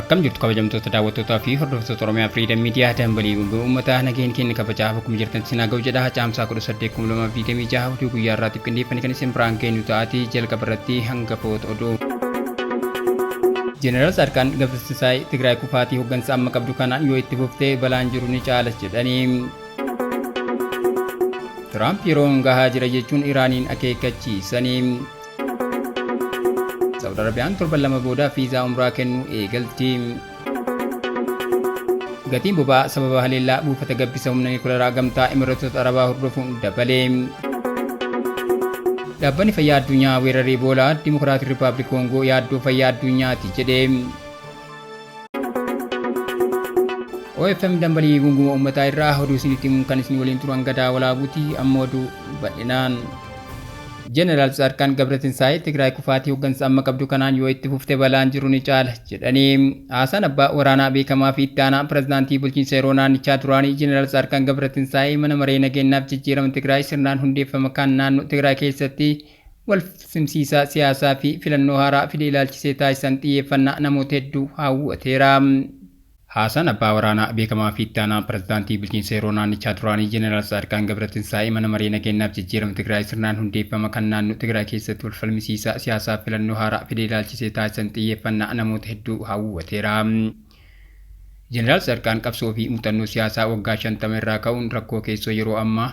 Akkam jirtu kabajamtoota daawwattootaa fi hordoftoota Oromiyaa Freedom Media dambalii gunguma uummataa nageen keenya kabajaa bakkuma jirtan sinaa ga'u jedha. Caamsaa 18,2026 oduu guyyaa irraatiif qindeeffame kan isin biraan geenyu ta'atii jalqaba irratti hangafoota oduu. Jeneraal Tsaadqaan Gabratinsaa'ee Tigraay kufaatii hoggansa amma qabdu kanaan yoo itti fufte balaan jiru ni caala jedhanii. Tiraamp yeroon gahaa jira jechuun Iraaniin akeekkachiisanii. Saawud Arabiyaan torban 2 booda fiizaa umraa kennuu eegalti. Gatiin boba'aa sababa haleellaa buufata gabbisa humna niwukilaraa gamtaa Imireetota Arabaa hordofuun dabale. Dhaabbanni fayyaa addunyaa weerarri Iboolaa Dimokiraatik Rippaabilik Koongoo yaaddoo fayyaa addunyaati jedhe. OFM dambalii gunguma uummataa irraa oduu isinitti himuun kan isin waliin turan Gadaa Walaabuuti, amma oduu bal'inaan. Jeneraal Tsaadqaan Gabratinsaa'ee Tigraay kufaatii hoggansa amma qabdu kanaan yoo itti fufte balaan jiru ni caala jedhanii. Haasaan abbaa waraanaa beekamaa fi itti aanaa pirezidaantii bulchiinsa yeroo naannichaa duraanii Jeneraal Tsaadqaan Gabratinsaa'ee mana maree nageenyaaf jijjiirama Tigraay sirnaan hundeeffama kan naannoo Tigraay keessatti wal simsiisaa siyaasaa fi filannoo haaraa fide ilaalchisee taasisan xiyyeeffannaa namoota hedduu hawwateera. Haasaan abbaa waraanaa beekamaa fi itti aanaa pirezidaantii bulchiinsa yeroo naannichaa duraanii Jeneraal Tsaadqaan Gabratinsaa'ee mana maree nageenyaaf jijjiirama Tigraay sirnaan hundeeffama kan naannoo Tigraay keessatti wal falmisiisaa siyaasaa filannoo haaraa fide ilaalchisee taasisan xiyyeeffannaa namoota hedduu hawwateera. Jeneraal Tsaadqaan qabsoo fi muuxannoo siyaasaa waggaa 50 irraa ka'uun rakkoo keessoo yeroo ammaa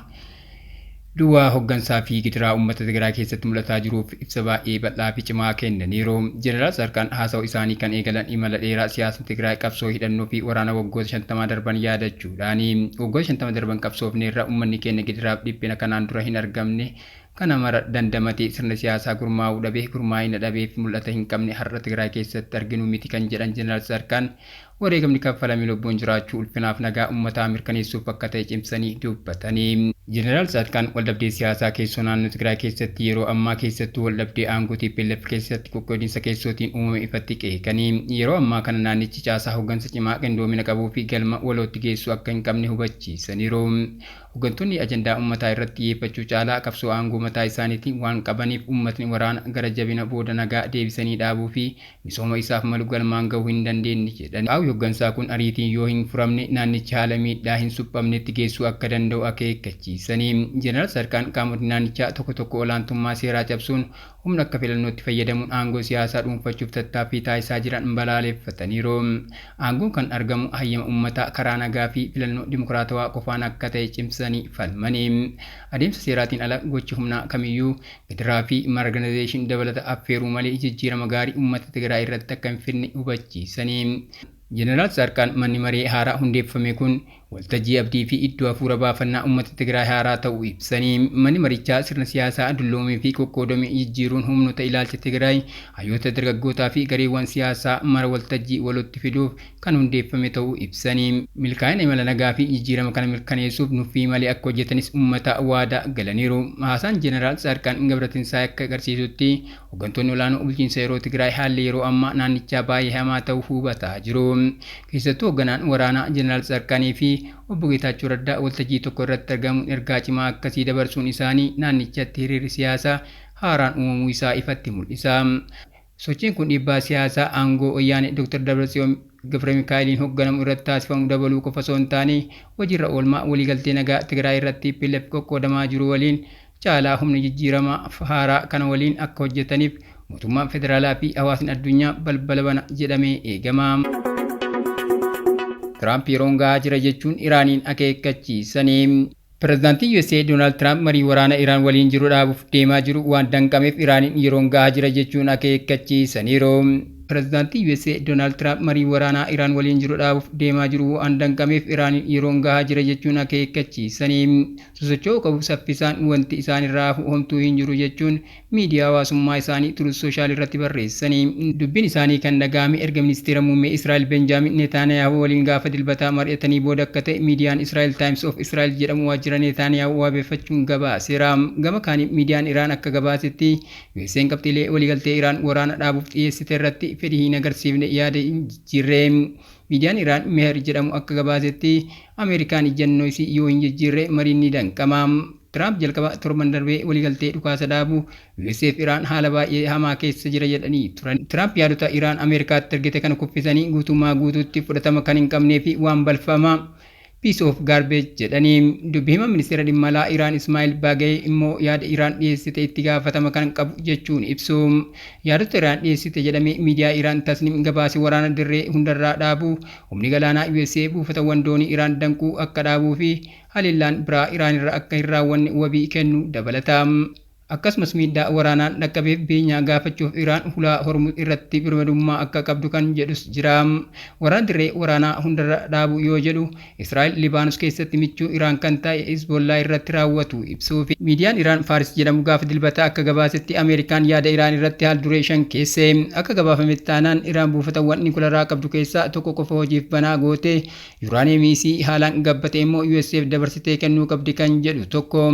duwwaa hoggansaa fi gidiraa uummata Tigraay keessatti mul'ataa jiruuf ibsa baay'ee bal'aa fi cimaa kennaniiru. Jeneraal Tsaadqaan haasawaa isaanii kan eegalan imala dheeraa siyaasni Tigraay qabsoo hidhannoo fi waraana waggoota 50 darban yaadachuudhaani. Waggoota 50 darban qabsoofneerra, uummanni keenya gidiraaf dhiphina kanaan dura hin argamne kana mara dandamatee sirna siyaasaa gurmaa'uu dhabee, gurmaa'ina dhabee fi mul'ata hin qabne har'a Tigraay keessatti arginu miti kan jedhan Jeneraal Tsaadqaan, wareegamni kaffalame lubbuun jiraachuu, ulfinaaf nagaa uummataa mirkaneessuuf akka ta'e cimsanii dubbatanii. Jeneraal Tsaadqaan waldhabdee siyaasaa keessoo naannoo Tigraay keessatti yeroo ammaa keessattuu waldhabdee aangoo TPLF keessatti qoqqoodinsa keessootiin uumame ifatti qeeqanii. Yeroo ammaa kana naannichi caasaa hoggansa cimaa qindoomina qabuu fi galma walootti geessu akka hin qabne hubachiisaniiru. Hoggantoonni ajandaa uummataa irratti xiyyeeffachuu caalaa qabsoo aangoo mataa isaaniitiin waan qabaniif uummatni waraana gara jabina booda nagaa deebisanii dhaabuu fi misooma isaaf malu galmaan gahuu hin dandeenye jedhan. Qaawwi hoggansaa kun ariitiin yoo hin furamne naannichi haala miidhaa hin suphamnetti geessuu akka danda'u akeekkachiisanii. Jeneraal Tsaadqaan qaamotni naannichaa tokko tokko olaantummaa seeraa cabsuun humna akka filannootti fayyadamuun aangoo siyaasaa dhuunfachuuf tattaaffii taasisaa jiran balaaleffataniiru. Aangoon kan argamu hayyama uummataa karaa nagaa fi filannoo dimokiraatawaa qofaan akka ta'e cimsanii falmanii. Adeemsa seeraatiin ala gochi humnaa kamiyyuu gidiraa fi marginalization dabalata affeeruu malee jijjiirama gaarii uummata Tigraay irratti akka hin fidne hubachiisanii. Jeneraal Tsaadqaan manni maree haaraa hundeeffame kun waltajjii abdii fi iddoo hafuura baafannaa uummata Tigraay haaraa ta'uu ibsanii. Manni marichaa sirna siyaasaa dulloomee fi qoqqoodame jijjiiruun humnoota ilaalcha Tigraay, hayyoota dargaggootaa fi gareewwan siyaasaa mara waltajjii walootti fiduuf kan hundeeffame ta'uu ibsanii. Milkaa'ina imala nagaa fi jijjiirama kana mirkaneessuuf nuffii malee akka hojjetanis uummata waadaa galaniiru. Haasaan Jeneraal Tsaadqaan Gabratinsaa'ee akka agarsiisutti hoggantoonni olaanoo bulchiinsa yeroo Tigraay haalli yeroo ammaa naannichaa baay'ee hamaa ta'uu hubataa jiru. Keessattuu hogganaan waraanaa Jeneraal Tsaadqaanii fi obbo Geetaachoo Raddaa waltajjii tokko irratti argamuun ergaa cimaa akkasii dabarsuun isaanii naannichatti hiriirri siyaasaa haaraan uumamuu isaa ifatti mul'isa. Sochiin kun dhiibbaa siyaasaa aangoo wayyaanee Dr. Dabratsiyoon Gabremikaa'eliin hogganamu irratti taasifamu dabaluu qofa osoo hin taane hojiirra oolmaa waliigaltee nagaa Tigraay irratti TPLF qoqqoodamaa jiru waliin caalaa humna jijjiiramaa haaraa kana waliin akka hojjetaniif mootummaan federaalaa fi hawaasni addunyaa balbala bana jedhamee eegama. Tiraamp yeroon gahaa jira jechuun Iraaniin akeekkachiisanii. Pirezidaantiin USA Doonaald Tiraamp marii waraana Iraan waliin jiru dhaabuuf deemaa jiru waan danqameef Iraaniin yeroon gahaa jira jechuun akeekkachiisaniiru. Pirezidaantiin USA Doonaald Tiraamp marii waraanaa Iraan waliin jiru dhaabuuf deemaa jiru waan danqameef Iraaniin yeroon gahaa jira jechuun akeekkachiisanii. Sosocho'uu qabu, saffisaan wanti isaan irraa hafu homtuu hin jiru jechuun miidiyaa hawaasummaa isaanii Truth Social irratti barreessanii. Dubbiin isaanii kan dhaga'ame erga Ministeera Muummee Israa'el Benjaamin Netaaniyaahuu waliin gaafa Dilbataa mari'atanii booda akka ta'e miidiyaan Israa'el Times of Israel jedhamu waajjira Netaaniyaahuu wabeeffachuun gabaaseera. Gama kaaniin miidiyaan Iraan akka gabaasetti USA'n qabxiilee waliigaltee Iraan waraana dhaabuuf dhiyeessite irratti fedhii hin agarsiifne, yaada hin jijjiirre. Miidiyaan Iraan Mehr jedhamu akka gabaasetti Ameerikaan ijjannoo isii yoo hin jijjiirre mariin ni danqama. Tiraamp jalqaba torban darbee waliigaltee dhukaasa dhaabuu USA fi Iraan haala baay'ee hamaa keessa jira jedhanii turan. Tiraamp yaadota Iraan Ameerikaatti ergite kana kuffisanii guutummaa guutuutti fudhatama kan hin qabnee fi waan balfamaa, piece of garbage jedhanii. Dubbi hima ministeera dhimma alaa Iraan Ismaa'il Baaga'ee immoo yaada Iraan dhiyeessite itti gaafatama kan qabu jechuun ibsu. Yaadota Iraan dhiyeessite jedhamee miidiyaa Iraan Tasnim gabaase waraana dirree hundarraa dhaabuu, humni galaanaa USA buufatawwan doonii Iraan danquu akka dhaabuu fi haleellaan biraa Iraan irra akka hin raawwanne wabii kennu dabalata. Akkasumas miidhaa waraanaan dhaqqabeef beenyaa gaafachuuf Iraan hulaa Hormuz irratti birmadummaa akka qabdu kan jedhus jira. Waraana dirree waraanaa hundarra dhaabu yoo jedhu, Israa'el Libaanos keessatti michuu Iraan kan ta'e Hizbollaa irratti raawwatu ibsuufi. Miidiyaan Iraan Faaris jedhamu gaafa Dilbataa akka gabaasetti, Ameerikaan yaada Iraan irratti haal duree shan keesse. Akka gabaafametti taanaan, Iraan buufatawwan nikularaa qabdu keessaa tokko qofa hojiif banaa gootee yuraaniyeemii isii haalaan gabbate immoo USAf dabarsitee kennuu qabdi kan jedhu tokko.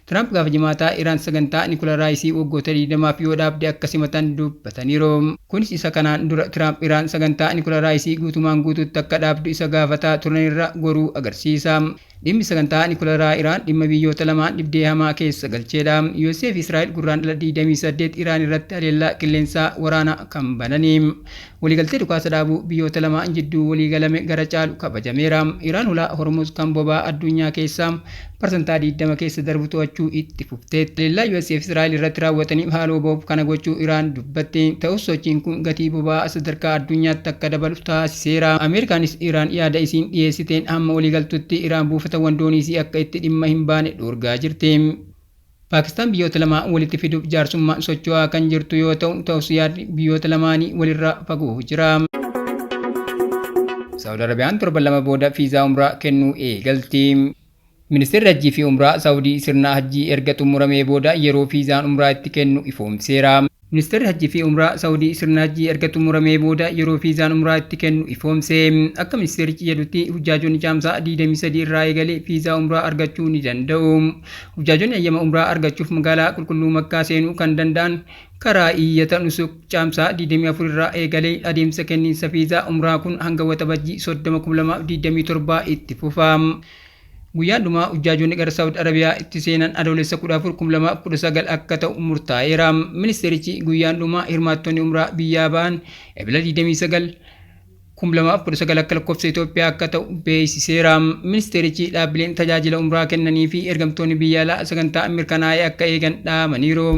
Tiraamp gaafa Jimaataa Iraan sagantaa nikularaa isii waggoota 20f yoo dhaabde akka simatan dubbataniiru. Kunis isa kanaan dura Tiraamp Iraan sagantaa nikularaa isii guutumaan guutuutti akka dhaabdu isa gaafataa turanirra goruu agarsiisa. Dhimmi sagantaa nikularaa Iraan dhimma biyyoota lamaan dhibdee hamaa keessa galcheedha. USA fi Israa'el Gurraandhala 28 Iraan irratti haleellaa qilleensaa waraanaa kan banani. Waliigaltee dhukaasa dhaabuu biyyoota lamaan jidduu waliigalame gara caalu kabajameera. Iraan hulaa Hormuz kan boba'aa addunyaa keessaa parsantaa 20 keessa darbu to'achuu itti fufteetti. Haleellaa US fi Israa'el irratti raawwataniif haaloo ba'uuf kana gochuu Iraan dubbatti. Ta'us sochiin kun gatii boba'aa sadarkaa addunyaatti akka dabalu taasiseera. Ameerikaanis Iraan yaada isiin dhiyeessiteen hamma waliigaltutti Iraan buufatawwan doonii isii akka itti dhimma hin baane dhoorgaa jirti. Paakistaan biyyoota lama walitti fiduuf jaarsummaan socho'aa kan jirtu yoo ta'u, ta'us yaadni biyyoota lamaanii walirraa fagoo jira. Saawud Arabiyaan torban 2 booda fiizaa umraa kennuu eegalti. Ministeerri Hajjii fi Umraa Saawudii sirna Hajjii erga xumuramee booda yeroo fiizaan umraa itti kennu ifoomseera. Ministeerri Hajjii fi Umraa Saawudii sirna Hajjii erga xumuramee booda yeroo fiizaan umraa itti kennu ifoomse. Akka ministeerichi jedhutti, hujjaajonni Caamsaa 23 irraa eegalee fiizaa umraa argachuu ni danda'u. Hujjaajonni hayyama umraa argachuuf magaalaa qulqulluu Makkaa seenuu kan danda'an karaa iyyata Nusuk Caamsaa 24 irraa eegalee. Adeemsa kenniinsa fiizaa umraa kun hanga Waxabajjii 30, 2027 itti fufa. Guyyaan dhumaa hujjaajonni gara Saawud Arabiyaa itti seenan Adoolessa 14, 2019 akka ta'u murtaa'eera. Ministeerichi guyyaan dhumaa hirmaattonni umraa biyyaa ba'an Ebla 29, 2019 akka lakkoofsa Itoophiyaa akka ta'u beeksiseera. Ministeerichi dhaabbileen tajaajila umraa kennanii fi ergamtoonni biyya alaa sagantaa mirkanaa'e akka eegan dhaamaniiru.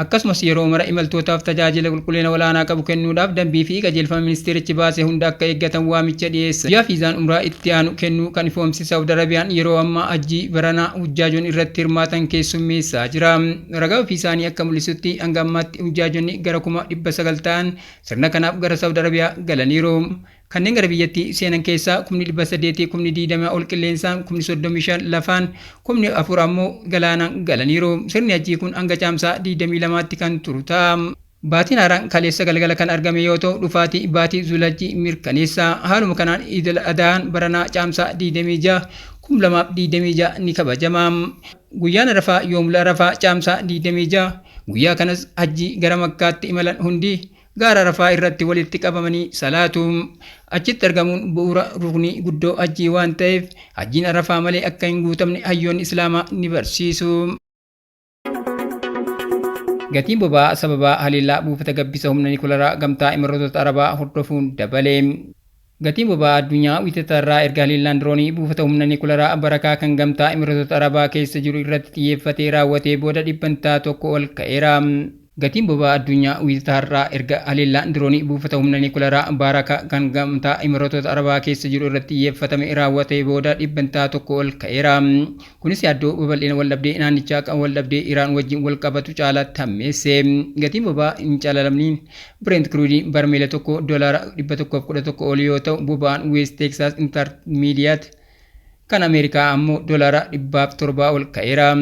Akkasumas yeroo mara imaltootaaf tajaajila qulqullina olaanaa qabu kennuudhaaf dambii fi qajeelfama ministeerichi baase hunda akka eeggatan waamicha dhiyeessa. Guyyaa fiizaan umraa itti aanu kennuu kan ifoomse Saawud Arabiyaan yeroo ammaa Hajjii baranaa hujjaajoonni irratti hirmaatan keessummeessaa jira. Ragaa ofii isaanii akka mul'isutti, hanga ammaatti hujjaajonni gara 900,000 ta'an sirna kanaaf gara Saawud Arabiyaa galaniiru. Kanneen gara biyyattii seenan keessaa kumni 800 kumni 20 ol qilleensaan, kumni 35 lafaan, kumni 4 ammoo galaanaan galaniiru. Sirni Hajjii kun hanga Caamsaa 22tti kan turu ta'a. Baatiin haaraan kaleessa galgala kan argame yoo ta'u, dhufaatii baatii Zulhajjii mirkaneessa. Haaluma kanaan Iid al Adahaan baranaa Caamsaa 26, 2026 ni kabajama. Guyyaan Arafaa, Yoomul Arafaa, Caamsaa 26. Guyyaa kanas Hajjii gara Makkaatti imalan hundi gaara Arafaa irratti walitti qabamanii salaatu. Achitti argamuun bu'uura, ruknii, guddoo hajjii waan ta'eef, hajjiin Arafaa malee akka hin guutamne hayyoonni Islaamaa ni barsiisu. Gatiin boba'aa sababa haleellaa buufata gabbisa humna nikularaa Gamtaa Imireetota Arabaa hordofuun dabale. Gatiin boba'aa addunyaa Wiixata irraa erga haleellaan diroonii buufata humna nikularaa Barakaa kan Gamtaa Imireetota Arabaa keessa jiru irratti xiyyeeffatee raawwatee booda dhibbantaa 1 ol ka'eera. Gatiin boba'aa addunyaa Wiixata har'aa erga haleellaan diroonii buufata humna nikularaa Baaraka kan Gamtaa Imireetota Arabaa keessa jiru irratti xiyyeeffatame raawwatee booda dhibbantaa 1 ol ka'eera. Kunis yaaddoo babal'ina waldhabdee naannichaa kan waldhabdee Iraan wajjin walqabatu caalaatti hammeesse. Gatiin boba'aa hin calalamniin Brent Crude barmeela tokko dolaara 111 ol yoo ta'u, boba'aan West Texas Intermediate kan Ameerikaa ammoo dolaara 107 ol ka'eera.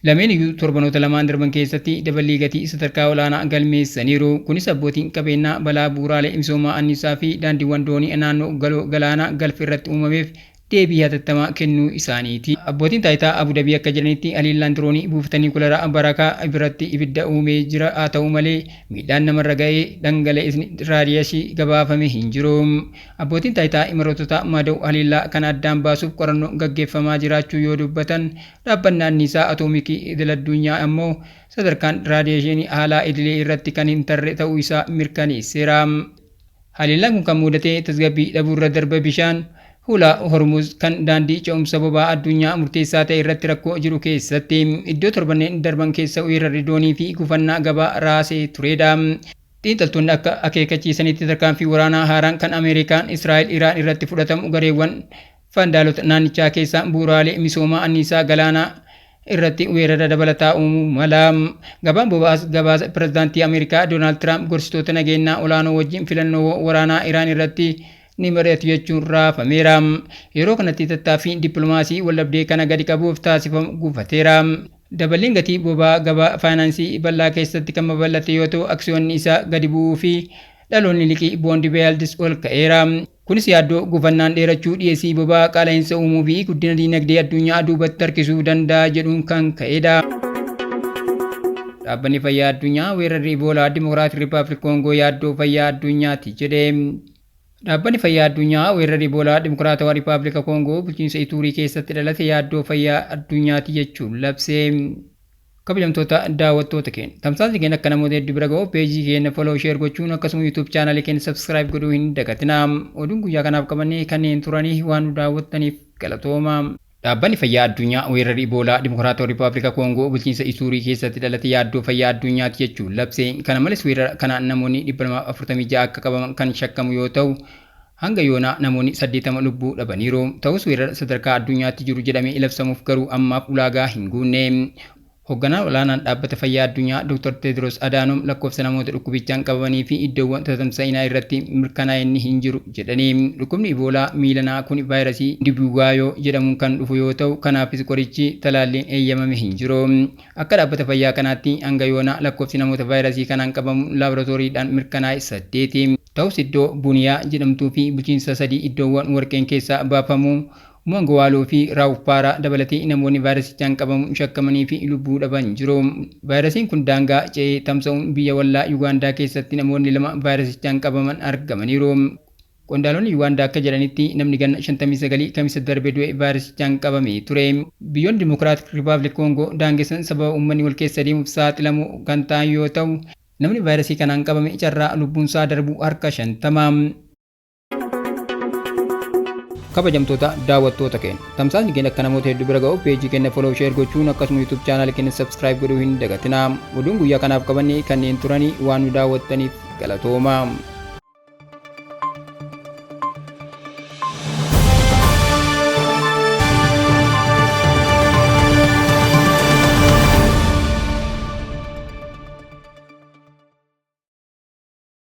Lameen iyyuu torbanoota lamaan darban keessatti daballii gatii sadarkaa olaanaa galmeessaniiru. Kunis abbootiin qabeenyaa balaa bu'uuraalee misoomaa anniisaa fi daandiiwwan doonii naannoo Galoo Galaanaa Galf irratti uumameef deebii hatattamaa kennuu isaaniiti. Abbootiin taayitaa Abu Dabii akka jedhanitti haleellaan diroonii buufata niwukilaraa Barakaa biratti ibidda uumee jira. Haa ta'u malee miidhaan namarra ga'ee dhangala'isni raadiyeeshinii gabaafame hin jiru. Abbootiin taayitaa Imarootota mada'u haleellaa kana addaan baasuuf qorannoo gaggeeffamaa jiraachuu yoo dubbatan, dhaabbanni anniisaa atoomikii idil addunyaa ammoo sadarkaan raadiyeeshinii haala idilee irratti kan hin tarre ta'uu isaa mirkaneesseera. Haleellaan kun kan mudate tasgabbii dhabuurra darba bishaan hulaa Hormuz kan daandii ce'umsa boba'aa addunyaa murteessaa ta'e irratti rakkoo jiru keessatti iddoo torbanneen darban keessa weerarri doonii fi gufannaa gabaa raasee turedha. Xiinxaltoonni akka akeekkachiisanitti tarkaanfii waraanaa haaraan kan Ameerikaan Israa'el Iraan irratti fudhatamu gareewwan fandaalota naannichaa keessaa bu'uuraalee misoomaa anniisaa galaanaa irratti weerara dabalataa uumuu mala. Gabaan boba'aas gabaasa pirezidaantii Ameerikaa Doonaald Tiraamp gorsitoota nageenyaa olaanoo wajjin filannoo waraanaa Iraan irratti ni mari'atu jechuun raafameera. Yeroo kanatti tattaaffiin dippiloomaasii waldhabdee kana gadi qabuuf taasifamu gufateera. Daballiin gatii boba'aa gabaa faayinaansii bal'aa keessatti kan babal'ate yoo ta'u, aksiyoonni isaa gadi bu'uu fi dhaloonni liqii bond yields ol ka'eera. Kunis yaaddoo gufannaan dheerachuu dhiyeessii boba'aa, qaala'insa uumuu fi guddina diinagdee addunyaa duubatti harkisuu danda'a jedhuun kan ka'edha. Dhaabbanni Fayyaa Addunyaa weerarri Iboolaa Dimokiraatik Rippaabilik Koongoo yaaddoo fayyaa addunyaati jedhe. Dhaabbanni Fayyaa Addunyaa weerarri Iboolaa Dimokiraatawaa Rippaabilika Koongoo bulchiinsa Ituurii keessatti dhalate yaaddoo fayyaa addunyaati jechuun labse. Kabajamtoota daawwattoota keenya, tamsaasni keenya akka namoota hedduu bira ga'u peejii keenya follow, share gochuun akkasuma YouTube chaanaalii keenya subscribe godhuu hin dagatinaa. Oduun guyyaa kanaaf qabannee kanneen turanii, waan nu daawwattaniif galatooma. Dhaabbanni Fayyaa Addunyaa weerarri Iboolaa Dimokiraatawaa Rippaabilika Koongoo bulchiinsa Ituurii keessatti dhalate yaaddoo fayyaa addunyaati jechuun labse. Kana malees weerara kanaan namoonni 246 akka qabaman kan shakkamu yoo ta'u, hanga yoonaa namoonni 80 lubbuu dhabaniiru. Ta'us weerara sadarkaa addunyaatti jiru jedhamee labsamuuf garuu ammaaf ulaagaa hin guunne. Hoogganaan olaanaan Dhaabbata Fayyaa Addunyaa Dr. Tedros Adhanom lakkoofsa namoota dhukkubichaan qabamanii fi iddoowwan tatamsa'inaa irratti mirkanaa'inni hin jiru jedhanii. Dhukkubni Iboolaa miilanaa kun vaayirasii Bundibugyo jedhamuun kan dhufu yoo ta'u, kanaafis qorichi talaalliin eeyyamame hin jiru. Akka dhaabbata fayyaa kanaatti hanga yoonaa lakkoofsi namoota vaayirasii kanaan qabamu laaboraatooriidhaan mirkanaa'e saddeeti. Ta'us iddoo Buniyaa jedhamtuu fi bulchiinsa sadii iddoowwan warqeen keessaa baafamu Mongowaaloo fi Raawuppaaraa dabalatee namoonni vaayirasichaan qabamuun shakkamanii fi lubbuu dhaban jiru. Vaayirasiin kun daangaa ce'ee tamsa'uun biyya wallaa Yugaandaa keessatti namoonni lama vaayirasichaan qabaman argamaniiru. Qondaalonni Yugaandaa akka jedhanitti namni ganna 59 Kamisa darbe du'e vaayirasichaan qabamee ture. Biyyoonni Dimokiraatik Rippaabilik Koongoo daangessan sababa uummanni wal keessa deemuuf saaxilamu kan ta'an yoo ta'u, namni vaayirasii kanaan qabame carraa lubbuunsaa darbuu harka 50. Kabajamtoota daawwattoota keenya, tamsaasni keenya akka namoota hedduu bira ga'uuf peejii keenya follow, share gochuun akkasuma YouTube chaanaalii keenya subscribe godhuu hin dagatinaa. Oduun guyyaa kanaaf qabanne kanneen turanii, waan nu daawwattaniif galatooma.